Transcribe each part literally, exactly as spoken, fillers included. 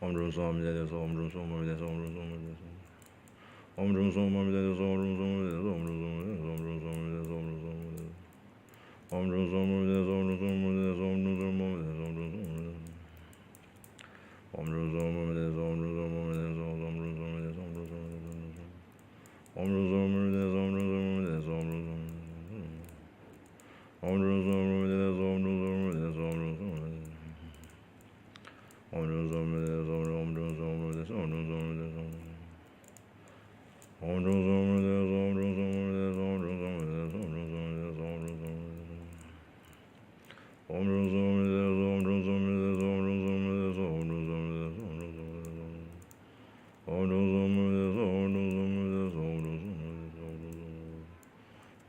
ཨོམ་དྲུང་སྲོང་མི་ཏེ་ཏེ་སོ། ཨོམ་དྲུང་སྲོང་མི་ཏེ་སོ། ཨོམ་དྲུང་སྲོང་མི་ཏེ་སོ། ཨོམ་དྲུང་སྲོང་མི་ཏེ་སོ། ཨོམ་དྲུང་སྲོང་མི་ཏེ་སོ། ཨོམ་དྲུང་སྲོང་མི་ཏེ་སོ།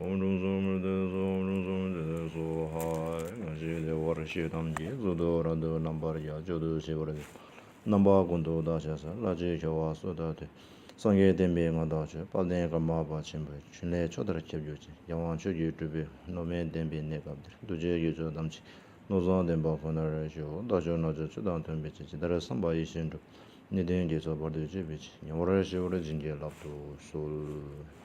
ཨོམ་དྲུང་སྲོང་མི་ཏེ་སོ། ཧའི། ང་བཞེས་བདེ་བར་གཤེགས་ཐམས་ཅད་གཙུག་ཏོར་རབ་ཏུ་རྣམ་པར་རྒྱལ། མཆོག་ཏུ་གཤེགས་པར་བགྱི། རྣམ་པ་ཀུན་ཏུ་བདག་ཕྱག་འཚལ། ལྷ་ཆོས་ཁྱབ་པ་སུ་དག་དེ། སངས་རྒྱས་བསྟན་པའི་མངའ་བདག་ཆོས། དཔལ་ལྡན་ཀརྨ་པ་ཆེན་པོའི། ཕྲིན་ལས་ཆོས་ལྟར་ཁྱབ་གྱུར་ཅིག། རྒྱལ་དབང་ཆོས་ཀྱི་སྤྲུལ་པའི། གནོད་མེད་བདེན་པའི་གནས་སྐབས་འདིར། གདུལ་བྱའི་དཀྱིལ་ཆོག་ཐམས་ཅད་མནོ་བསམ་ལྡན་པ་ཁོ་ནར་ཤོག། བདག་ཆོས་རྣལ་འབྱོར་ཚུལ་དང་མཐུན་པའི་ཕྱིར། ཇི་ལྟར་བསམ་པ་ཡེ་ཤེས་འགྲུབ། ནད་གདོན་བགེགས་ཚོགས་བར་དུ་གཅོད་པའི་ཕྱིར། ཡུམ་བར་ཞི་བར་བྱིན་གྱིས་བརླབ་ཏུ་གསོལ།